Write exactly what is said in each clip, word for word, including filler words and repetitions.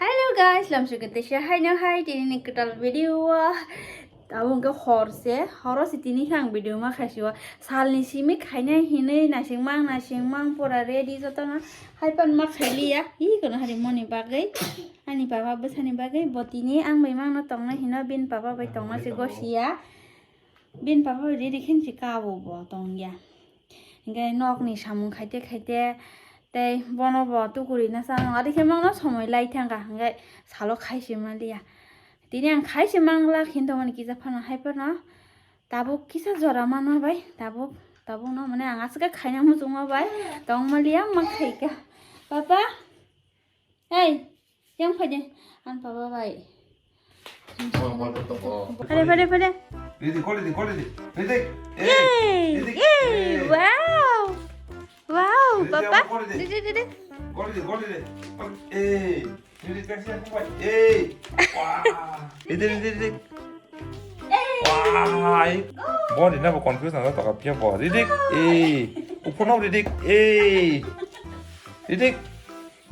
Hello guys, lamsukete se haino hai tini ni kwtal video o. Abo hwnkhe hor se, horo se tini khe ang video ma khaisio. Salni simi khaina hinwi nasingmang nasingmang pura ready jotono. Hai pan ma khailiya, hi kono hari moni bagwi. Ani baba bwsani bagwi bo tini ang bai mangno tongna hino, bin baba bai tongna se gosiya. Bin baba bai ready khensi kabo bo tongya. Hingke nokni samung khaite khaite tei bono bo tukuri na chana adi khe mangno somoi lai thangkha, hingke salo khaisi manliya. Tini ang khaisi mangla khin tongmani kisa phano hai phano tabuk kisa jora manma bai tabuk tabukno mane ang aswk khaina muchungma bai tongmaliya ma khaika. Papa, hey, yang phaide, ang papa bai. Phade, phade, phade. Ridik, go ridik, go ridik. Ridik. Yay! Yay! Wow! Wow, papa. Ridik, go ridik. Ridik, ridik. Go ridik, go ridik. Hey, ridik, ridik, ridik. Hey. Wah. Ridik, ridik, ridik. Wah. Bo ni na bo confuse na to ka pia bo. Ridik. Hey. Upono ridik. Hey. Ridik.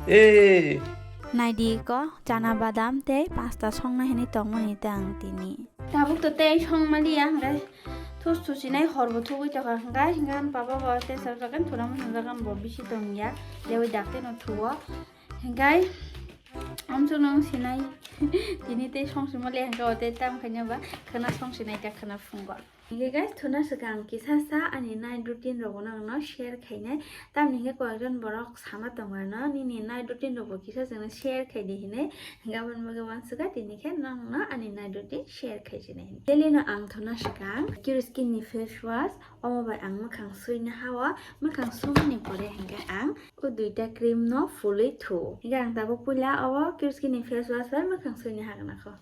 Hey. Naidi ko chana badam tei pasta songna hini tongmani tang tini. Tabuk to tei songmaliya hingke thus thusinai horbo thugui tokha hingke hingke papa bo tei sarjagan thurama sarjagan bo bisi tongya lewi dakte no thuo hingke amchuk nung sinai tini tei songsimaliya hingke o tei tam khaina ba khana songsinai ta khana phungo. Hingke guys, thuna swkang kisa sa ani night routine rokno ang no share khainai. Tamni hingke koyekjon borok sama tongo ano, nini night routine rokbo kisa chwngno share khaidi hinwi. Hingke aboni bagwi wansukha tini khe nokno ani night routine share khaisini hinwi. Daily no ang thuna swkang Cure Skin ni face wash, omo bai ang mwkhang suina hao, mwkhang sumani pore hingke ang o duita cream no fulwi thu. Hingke ang tabuk puila o Cure Skin ni face wash bai mwkhang suina hagna kho.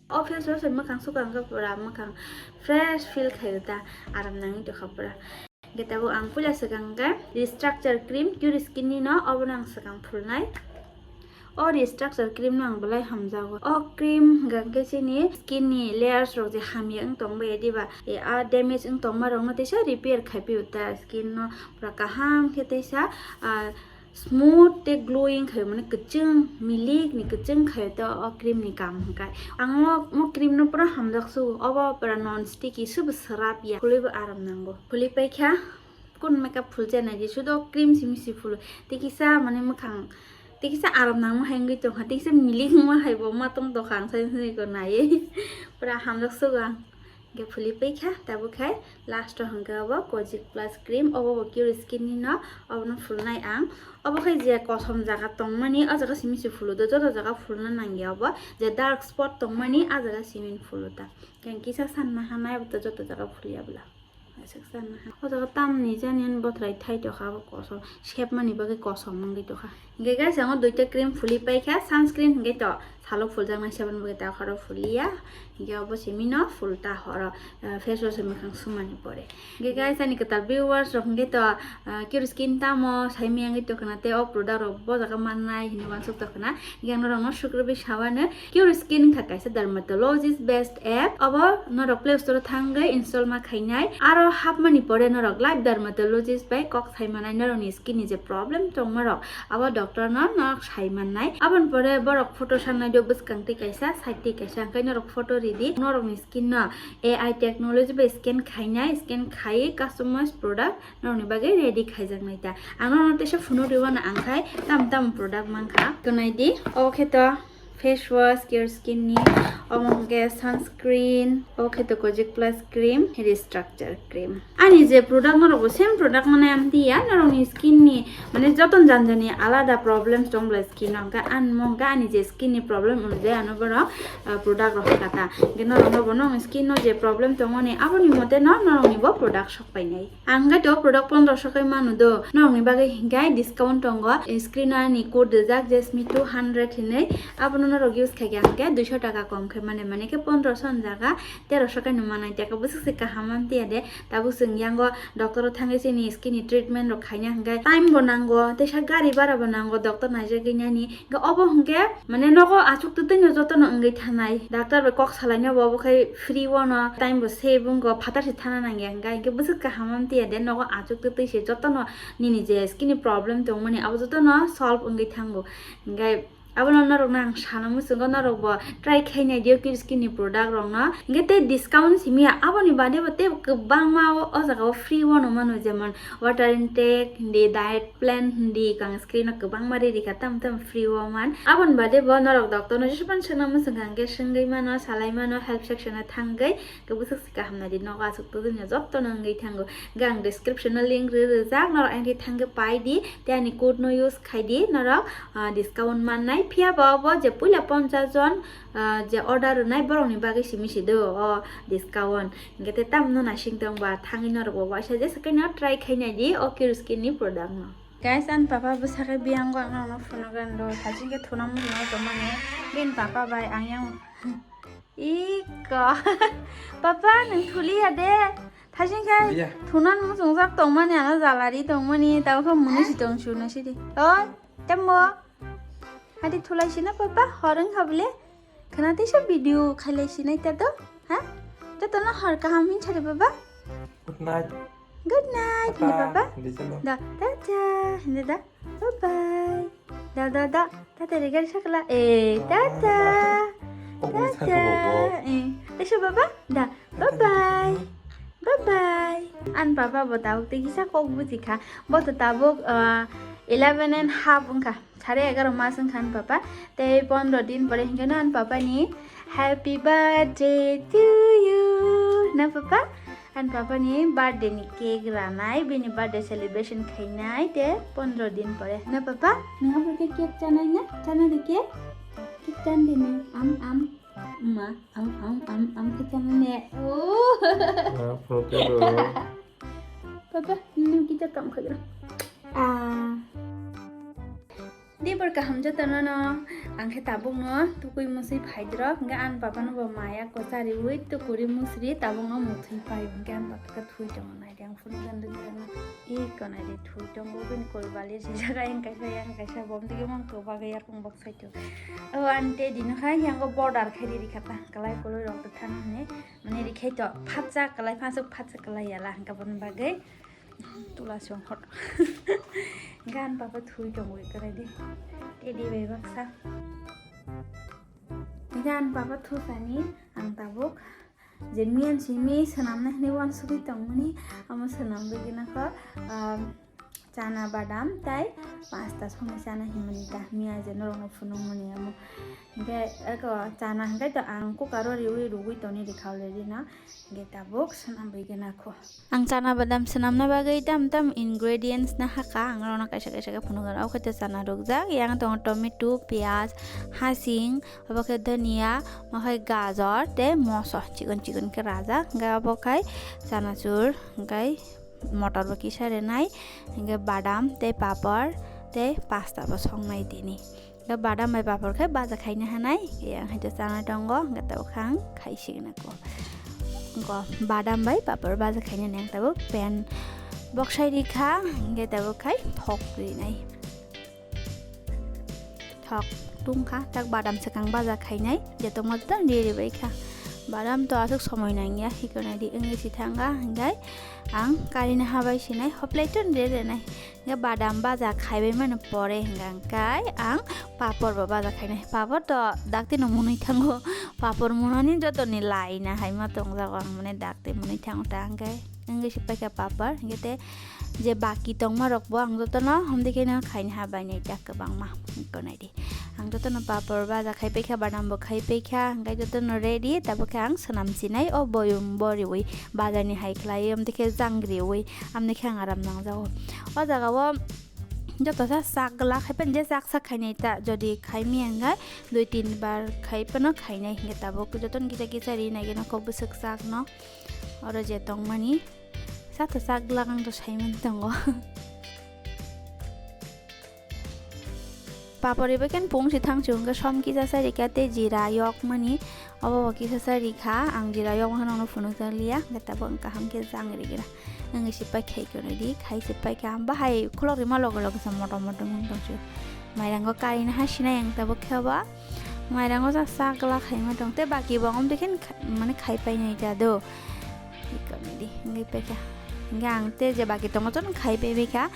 O face wash bai mwkhang sukha hwnkhe pura mwkhang fresh feel khaio ta, aram nangwi tongkha pura. Hwnkhe tabuk ang puila swkang khe Restructure Cream Cure Skin ni no, obono ang swkang phulnai. O Restructure Cream no ang belai hamjago. O cream hwnkha khe chini skin ni layers rok je hamya wng tong bai diba, e, a damage wng tongma rok no teisa repair khai pio ta skin no pura kaham khe teisa, ah, smooth tei glowing khaio, mane kwchwng, milik ni kwchwng khaio to o cream ni kaam hwnkhe. Ang o, o cream no pura hamjak sugo, obo pura non sticky, subo swrap ya, khului bo aram nango. Khului paikha, kun makeup phuljaknai je, sudo cream simi si phulo. Tei kisa mane mwkhang, tei kisa aram nangma hai wngwi tongkha, tei kisa milik wngma hai bo ma tong tongkha, ang sai wngwi ko naiwi. Pura hamjak sugo ang. Hingke phulwi paikha, tabuk khai last o hingke obo Kojic Plus Cream, obo bo Cure Skin ni no, obono phulnai ang. Obo khai je kosom jaga tongmani, o jaga simi se phulo do, joto jaga phulna nangya obo, je dark spot tongmani, a jaga simi phulo ta. Hingke kisa sanna hanai, abo to joto jaga phulya bwla. Aswk sanna han. O jaga tamni jani ani bothrai thai tokha, abo kosom, sepmani bagwi kosom wngwi tokha. Hingke guys, ang o duita cream phulwi paikha, sunscreen hingke to salo phuljaknai se, aboni bagwi ta khoro phuliya. Hingke obo simi no phul ta horo, ah, face wash bai mwkhang sumani pore. Hingke guys, ani kwtal viewers rok hingke to, ah, Cure Skin tamo sai maya wngwi tongkha na tei o product rok bo jaga mannai hinwi uansuk tongkha na. Hingke ang norok no sukrubwi sawano Cure Skin wngkha kaisa dermatologist based app. Obo norok Play Store o thangwi install ma khainai. Aro hapmani pore norok live dermatologist bai kok sai manai, norokni skin ni je problem tongma rok abo doctor no norok sai mannai. Aboni pore borok photo sangnai do bwskang twi kaisa, side twi kaisa, hingke norok photo ridi, norokni skin no A I technology bai scan khainai, scan khaiwi customize product norokni bagwi ready khaijaknai ta. Ang norokno teisa phunuk rwino ang khai tam tam product mankha. Tongnai di, obo khe to face wash, Cure Skin ni, omo hwnkhe sunscreen, obo khe to Kojic Plus Cream, Restructure Cream. Ani je product norokbo same product mane amtiya, norokni skin ni mane joto janjani alada problems tong bwlai skin o, hwnkhe ani mo hwnkhe ani je skin ni problem onujai ano borok, ah, product rok hwnkha ta. Hwnkhe norokno bo norokni skin no je problem tongmani aboni mote no norokni bo product sok painai. Ang hwnkhe to product pondroso khe manu do, norokni bagwi hwnkhe discount tongo, screen o ani code rijak Jasmine two hundred hinwi, abono norok use khaikha hwnkhe duiso taka kom khe mane, mane khe pondroso ni jaga teroso khe no manai, tei khe bwswk se kaham amtiya de. Tabuk chwng yango doctor o thangwi chini skin ni treatment rok khaina hwnkhe time bo nango, teisa gari bara bo nango doctor naijagwi nani. Hwnkhe obo hwnkhe mane nogo achuk twtwi no jotono wngwi thanai. Doctor bai kok salaina bo obo khai free o no time bo save wngo, phatar se thana nangya hwnkhe, hwnkhe bwswk kaham amtiya de nogo achuk twtwi se jotono nini je skin ni problem tongmani abo jotono solve wngwi thango. Hwnkhe Abono norokno ang sana muchungo, norokbo try khainai di o Kiriskin ni product rokno. Hinkhe tei discount simi ya, aboni bade bo tei kwbangma o, o jaga o free o no mano, jemon water intake hindi, diet plan hindi, kang screen o kwbangma riri kha, tam tam free o man. Aboni bade bo norok doctor no jesaban swngna muchungo, hinkhe swngwi mano, salai mano, help section o thangwi. Khe bwswk se kaham nai di, nogo aswk twi jotto no wngwi thango. Hwnkhe ang description o link rwi rwjak, norok entry thangwi pai di, tei ani code no use khai di, norok, ah, discount mannai. Phiya ba obo je puila ponchas jon, ah, je order rwnai borok ni bagwi simi si do o discount. Hwnkhe tei tamno naising tong ba thangwi norok bo waisa jesa khe no try khai nai di o Kiriskin ni product no. Guys, ani papa bwsakhe biyang o ang norok no phunukgwi rw, thaching khe thuna muchung no tongmani bini papa bai ang yang. Iko. Papa, nwng thuliya de. Thajin khai. Thunan muchungjak tongmani, ano jalari tongmani, tabo khe mwnwi si tong suna sidi. Oi, tamo. Hadi thulai sina papa, hor wng kha bole. Khna tei sa video khailai sinai ta do. Ha? Jotono hor kaham hin sari papa. Good night. Good night, hindi papa. Hindi salo. Da, tata, hindi da. Bye bye. Da, da, da. Tata, regar sakla. Eh, tata. Tata. Eh, eso baba. Da. Bye bye. Bye bye. An papa bo tabuk tei kisa kok buji kha. Bo to tabuk, ah, eleven and half wngkha. Sare egaro mas wngkha an papa. Tei pondro din pore hinkhe no an papa ni happy birthday to you. Na papa? An papa ni birthday ni cake ranai, bini birthday celebration khainai te pondro din pore. Na papa? Nang abo khe cake chanai na? Chana de cake? Cake chan de ne? Am, am. Ma, am, am, am, am khe chana ne? Oh. Ah, photo. Papa, nang kita kam khagra. Ah. Dibor kaham jotono no, ang khe tabuk no tukui musui phaidrok, hingke an papa no bo maya kwchari ui tukuri musri tabuk no muthui pai, hingke an papa khe thui tongo nai. Yang phone jan ring ring. I konai de thui tongo, bini kol bali si jaga yang kaisa, yang kaisa, bom dige mang ko baga yak bok sai to. O ante dino khai yang go border khai di kata, kalai koloi rok ta thang ne, mane ri khai to, phatsa kalai, phansuk phatsa kalai yala, hingka bon bagai, tula song hot. Gan papa thui tongo i konai de. Tedi bai baksa. Gan papa thusani, ang tabuk. Je miyan simi swnamna hinwi uansugwi tongmani, amo swnamwi gwnakho, um, chana badam tai pasta songwi chana hinmani ta, miya je norokno phunukmani amo. Hinkhe eko chana hinkhe to ang cooker o riwi rugwi toni rikha already no, hinkhe tabuk swnamwi gwnakho. Ang chana badam swnamna bagwi tam tam ingredients na hakha, ang norokno kaisa kaisa khe phunukgwno. O khe to chana rukjak, yang tongo tomato, piyaj, hasing, obo khe dhania, omo hai gajor tei moso chikon chikon khe rajak, hingke obo khai chanachur, hingke motor bo kisa renai, hingke badam tei papor tei pasta bo songnai tini. Hingke badam bai papor khe baja khaina hanai, yang hai to chana tongo, hingke tabuk khe ang khai signa ko. Hingke badam bai papor baja khaina nang tabuk pan boksai rikha, hingke tabuk khai thok rinai. Thok tungkha, tak badam swkang baja khainai, je tongma tang riri bai kha. Badam to aswk somoi nangya, hikona di wngwi si thangkha, hingkai ang karina habai sinai, hoplai tun riri nai. Hingke badam baja khaibai mani pore hingka hingkai ang papor bo baja khainai. Papor to dakti no mwnwi thango, papor mwnani jotoni laina hai ma tongjago ang, mane dakti mwnwi thango ta hingkai. Wngwi si paikha papor, hingke te je baki tongma rok bo ang jotono homdikhe no khaini ha bainai ta kwbangma, hingko naidi. Ang jotono papor baja khai paikha, badam bo khai paikha, hingke jotono ready, tabuk khe ang swnam sinai o boyum bo riwi bajar ni hai khlai, omdikhe jang riwi, amdikhe ang aram nangjago. O jaga o joto sa sak glak hai pen je sak sak khainai ta, jodi khai maya hingke dui tin bar khai phano khainai, hingke tabuk jotono kisa kisa ri nai geno kok bwswk sak no. Oro je tongmani, sa to sak glak ang to saiman tongo. Papori bo khe pung si thang si hwnkhe som kisa sa rikha tei jira yok mani, obo bo kisa sa rikha, ang jira yok mani phunuk jak liya, hwnkhe tabuk ang kaham khe jang rigra. Wngwi si pai khai kono di, khai si pai kha, bahai khulok rima loge loge sa motom motom wng tong si. Mairango karina ha sinai ang tabuk khe ba, mairango sa sak glak hai ma tong, tei baki bo ang omtwi khe mane khai pai nai ta do. Hi kami di, wngwi paikha. Hingke ang tei je baki tongo, jotono khai pai paikha.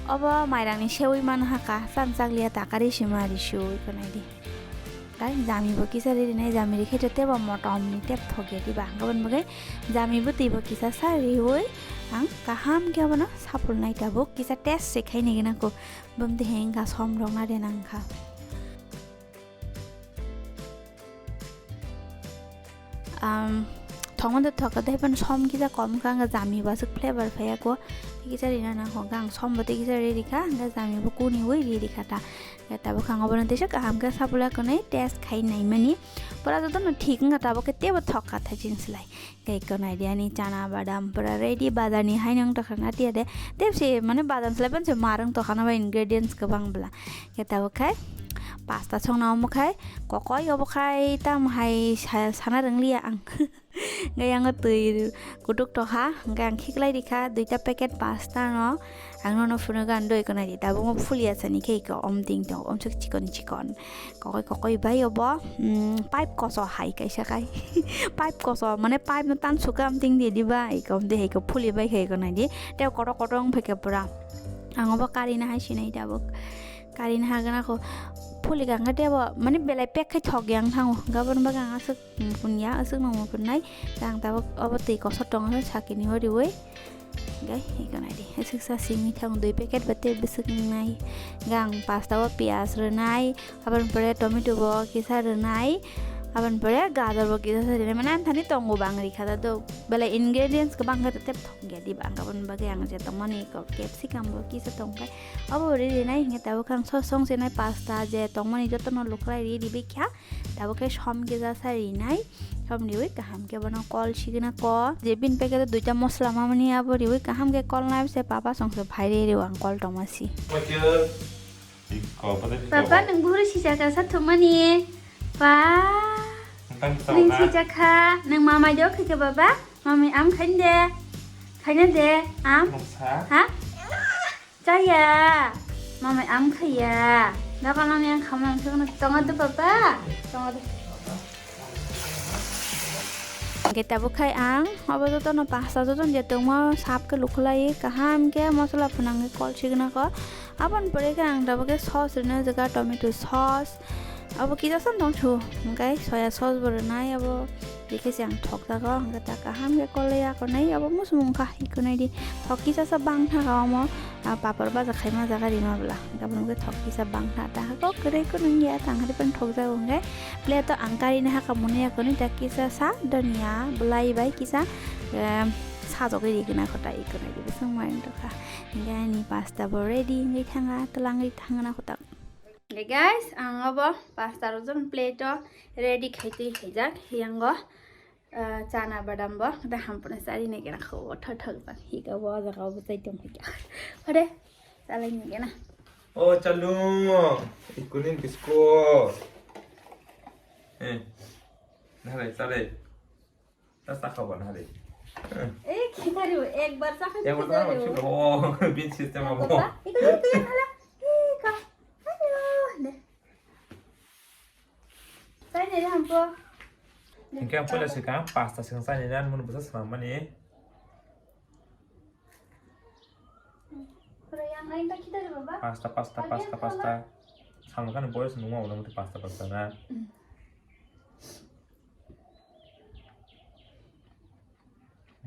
Obo mairangni sewi man haka, chan chakliya takari sima risu iko naidi. Tai jami bo kisa ri rinai, jami rikhe to tebo motom ni tep thokya diba. Gabon bagwi jami bwtwi bo kisa sa riwi ang kaham khe abono sapul nai tabuk, kisa test se khai nai gana ko. Bumdi hengka som rok na de nangkha. Um, thokma de thoka de ban som kisa kom ka nga jami ba suk flavor phaya ko. Kisa rina nang ho gang som ba te kisa ri rikha, nga jami bo kuni wi ri rikha ta. Nga tabuk khang obo no tesa kaham khe sapula konai test khai nai mani. Pura joto no thik nga tabuk khe tebo thok ka tha jin slai. Khe konai di ani chana badam pura ready, bazar ni hai nang tokha na tiya de. Tep se mane badam slai ban se marang tokha na ba ingredients kwbang bla. Khe tabuk khai pasta songna omo khai kokoi obo khai tam hai sa-, sana rwng liya ang. Hingke yango twi kutuk tokha, hingke ang khiklai rikha duita packet pasta no. Ang nono phunukha ang doi khwnai di, tabukmo phulya sani khe iko omting tong, omswk chikon chikon. Kokoi kokoi bai obo, mm, pipe koso hai kaisa kai. Pipe koso, mane pipe no tan sukha omting di diba, iko omtwi hai ko phuli bai khai khwnai di. Tei kotor kotor wng phaikha pura. Ang obo karina hai sinai tabuk. Karina hagana ko phuli kha hingke tei obo, mane belai pack khai thok yang thango. Gabon bagwi ang aswk Muphun ya, aswk no muphun nai. Ang tabuk obo twi kosor tongo, sakini o riwi. Gai, iko nai di. Aswk sa simi thang dui packet ba tei bwswk nai. Gang pasta o piyaj rwnai, aboni pore tomato bo kisa rwnai, aboni pore gajor bo kisa sa rwnai. Mane anthani tongo bang rikha da do. Belai ingredients kwbang khe tep thok ya di bang. Aboni bagwi ang je tongmani ko capsicum bo kisa tong khai. Obo ri rinai hingke tabuk ang sos song sinai pasta je tongmani joto no lukhwlai ri ribi kha. Tabuk khe som kisa sa rinai, som riwi kaham khe bono kol sigina ko. Je bini packet o duita mosla mamani abo riwi kaham khe kol nai se papa song se phai ri rio ang kol tongma si. Papa, nwng buhuru sijak kha sa thumani. Pa, nwng sijak kha, nwng mamai do khaikha baba? Mamai am khain de. Khaina de, am? Ha? Chaya. Mamai am khaya. Dokan ang yang khamang thung tongo de papa. Tongo de. Hingke tabuk khai ang obo joto no pasta joto je tongmo sap khe lukhulai kaham khe mosola phunang khe kol signa ko. Aboni pore khe ang tabuk khe sos rwna jaga tomato sos. Abo kisa san tong thu, hingke soya sos bo rwnai abo, bikhe se ang thok jago, hingke ta kaham khe koloi akonai abo musung wngkha, ikonai di thok kisa sa bang tha omo, ah, papor baja khaima jaga rima bwla, hingke abono khe thok kisa bang tha ta hako kwrwi kunung ya tang hari pan thok jago hingke plate o ang karina haka mwnwi akonai ta kisa sa donya bwlai bai kisa, em, sajagwi rikna kho ta ikonai di bwswng mai wngtokha, hingke ani pasta bo ready wngwi thanga twlangwi thangna kho ta. Hingke guys, ang obo pasta rok jong plate o ready khai twi khaijak. Hiyango, ah, chana badam bo da hampuna chari nai kena kho thok thok bang. Hika bo jaga bo chai tong hika. Hore, chalai nai kena. O chalu, ikunin biskot. Eh, nare, chale. Ta sakha bo nari. Eh, khitari bo, ekbar sakha. Ekbar sakha bo, khitari bo. Oh, bin system abo. Papa, ito, ito, yan, hala. Eh, ka. Hello. Ne. Sai ne, hampo. Hingke ang poila sikang, pasta sikang sai ne, ang munu bwsa swnam mani. Pura yang lain ta khitari, baba. Pasta, pasta, pasta, pasta. Samkani boys nungma ulo muti pasta, pasta na.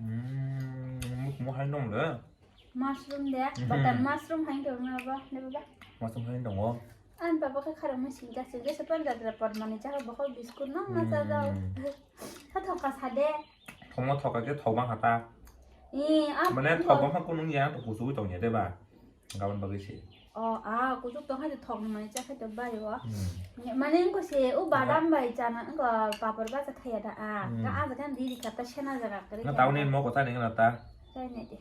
Hmm, muk mo hai nong le. Mushroom de, mhm, button mushroom hai dong na ba, ne baba? Mushroom hai dong o. An baba khe khara mushroom ja se, je se par jatra por mani ja ba ko biscuit no ma ja ja. Hmm. Tha thoka sa de. Thoma thoka ke thoma hata. Eh, a. Mane thoma ha kunung ya to kusu tong ya de ba. Gabon bagwi se. O, a, kuchuk tong hai thok ni mani cha khai to bari o. Hmm. Mane ko se, o badam bai chana, ko papor ba cha khaya da a. Hmm. Ka a jagan di di kata sena jaga kare. Na tauni mo ko tani na ta. Chai ne de.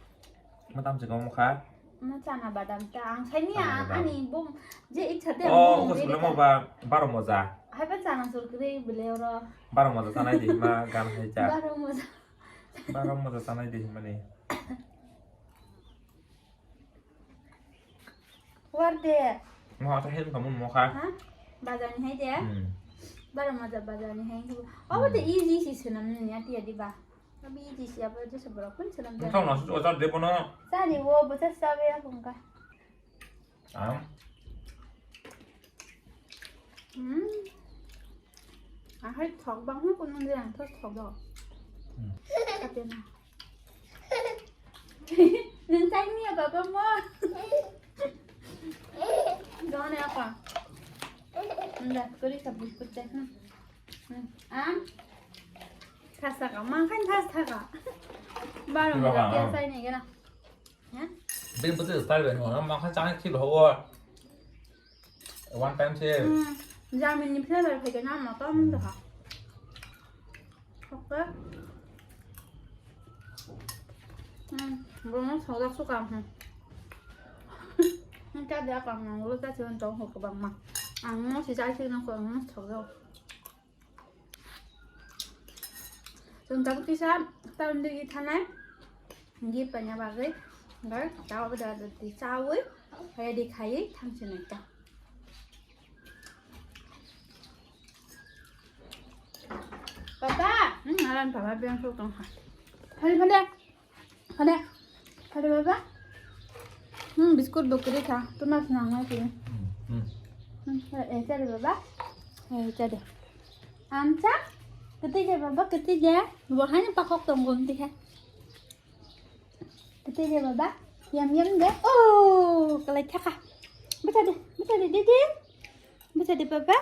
Ma tam se ko mo kha. Ma chana badam ta ang sai ni a, ani bum je ichha de. O, ko se mo ba baro moja. Hai ba chana sur kre bile ro. Baro moja tanai de ma gan hai cha. Baro moja. Baro moja tanai de mani. War de. Mo ata hen kamun mo kha. Ha? Bazar ni hai de. Hmm. Bara maja bazar ni hai. Obo te easy si sunam ni ati adi ba. Abi easy si abo je sabra kun sunam. Nang tau nasu ojar de bono. Sani wo bo sa sabe ya kun ka. Ang. Hmm. Ahai thok bang hwn kun nung jang thok thok do. Hmm. Kate na. Nung tang ni apa apa mo. Done apa? Nda kuri ka biscuit deh. Hmm. Hmm. Am. Thasa ka, mangkhan thas thaka. Baro Iba mura ka, kya ah. Sai ni gana. Ha? Bin butu style ben mo, mangkhan chang ki lo. One time se. Hmm. Jamin ni phela bai phai na ma to mun da. Okay. Hmm. Bo no soda su kam. Hmm. Nta dia kam na lo ta chon tong ho ko bang ma. Ang mo si chai si no ko ang mo soda. Chwng tabuk kisa town digi thanai gift paina bagwi, omo tabuk da da di chawi ready khaiwi thangsinai ta. Papa, hmm, aran papa beng sok tong ha. Phale, phale. Phale, phale baba. Hmm, biscuit bo kwrwi kha. Tuna swnam nai khe. Hmm, hmm. Hmm, eh, cha de baba. Eh, cha de. Amcha. Kwtwi de baba, kwtwi de. Bo haino pakhok tongo, kwtwi kha. Kwtwi de baba. Yam, yam de. Oh, kwlai thaka. Bwcha de, bwcha de, de, de. Bwcha de baba.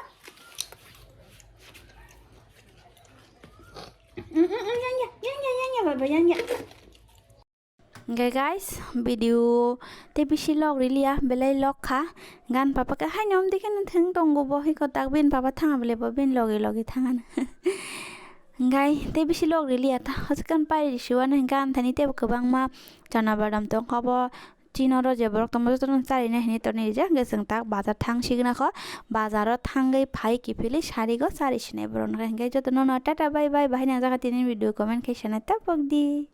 Mm, mm, mm, yang ya, yang ya, yang ya baba, yang ya. Hingke guys, video tei bisi log riliya, belai log kha. Gan papa khe haino om dikhe no thwng tongo bo, hiko tak bin papa thang bele bo bin logi logi thang ano. Hingkai tei bisi log riliya ta, hoskan pai risi wano hingke anthani tei bo kwbangma chana badam tong kha bo. Chini oro je borok tongma jotono charina hinwi torni rijak, hingke chwng tak bazar thang sigwna kho, bazaro thangwi phai kiphilwi sarigo chari sinai borok no, hingke jotono no tata bye bye, bahai nang jaga tini video comment khai sanai tabok di.